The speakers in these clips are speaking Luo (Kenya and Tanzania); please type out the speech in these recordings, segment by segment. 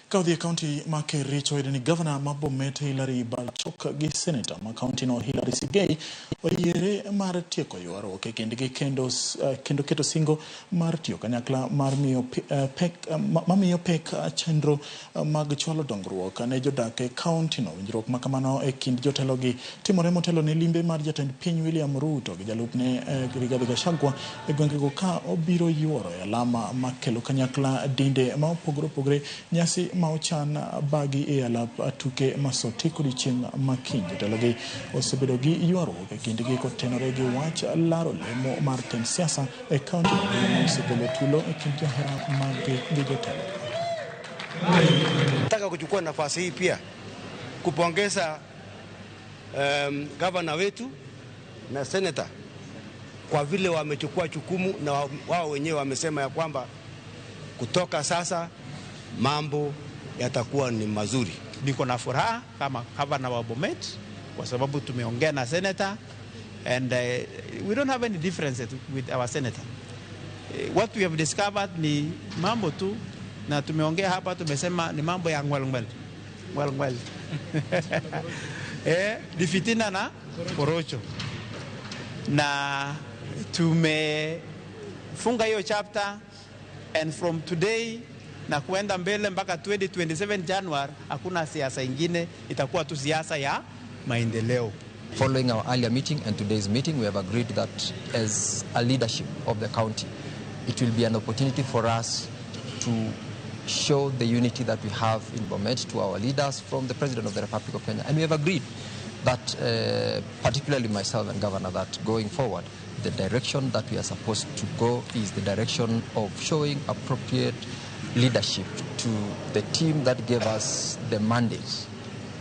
Ka odhi e kaunti ma Kericho, oyudo ni gavana ma Bomet Hilary Barchok gi seneta ma kauntino Hilary Sigei oyiere mar tieko ywaruok e kindgi kendo, kendo keto singo mar tiyo kanyakla mar miyo pek, mamiyo pek chenro mag chwalo dongruok ne jodak e kauntino. Winjruok ma kamano e kind jotelogi timore motelo ne limbe mar jatend piny William Ruto gi jalupne Rigathi Gachagua e gwengego ka obiro yuoro e alama makelo kanyakla dinde ma opogore opogore. Nyasi ma ochan bagi e alap tuke ma Sotik odiochieng' ma kiny. Jotelogi osebedo gi ywaruok e kindgi kotenore gi wach laro lemo mar tend siasa e kaunti ma osekelo tulo e kind johera maggi gi jotelo. Nataka kuchukua nafasi hii pia kupongeza gavana wetu na seneta kwa vile wamechukua jukumu na wao wenyewe wamesema ya kwamba kutoka sasa mambo yatakuwa ni mazuri. Niko na furaha kama gavana wa Bomet kwa sababu tumeongea na senator and we don't have any differences with our senator. What we have discovered ni mambo tu, na tumeongea hapa, tumesema ni mambo ya ngwel ngwel. Ngwel ngwel. Ni fitina na porocho. Na tumefunga hiyo chapter, and from today na kuenda mbele mpaka 2027 January hakuna siasa ingine, itakuwa tu siasa ya maendeleo. Following our earlier meeting and today's meeting, we have agreed that as a leadership of the county, it will be an opportunity for us to show the unity that we have in Bomet to our leaders from the President of the Republic of Kenya. And we have agreed that, particularly myself and Governor, that going forward, the direction that we are supposed to go is the direction of showing appropriate leadership to the team that gave us the mandate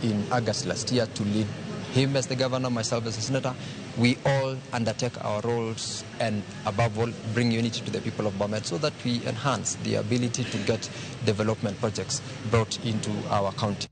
in August last year to lead him as the governor, myself as a senator. We all undertake our roles and above all bring unity to the people of Bomet so that we enhance the ability to get development projects brought into our county.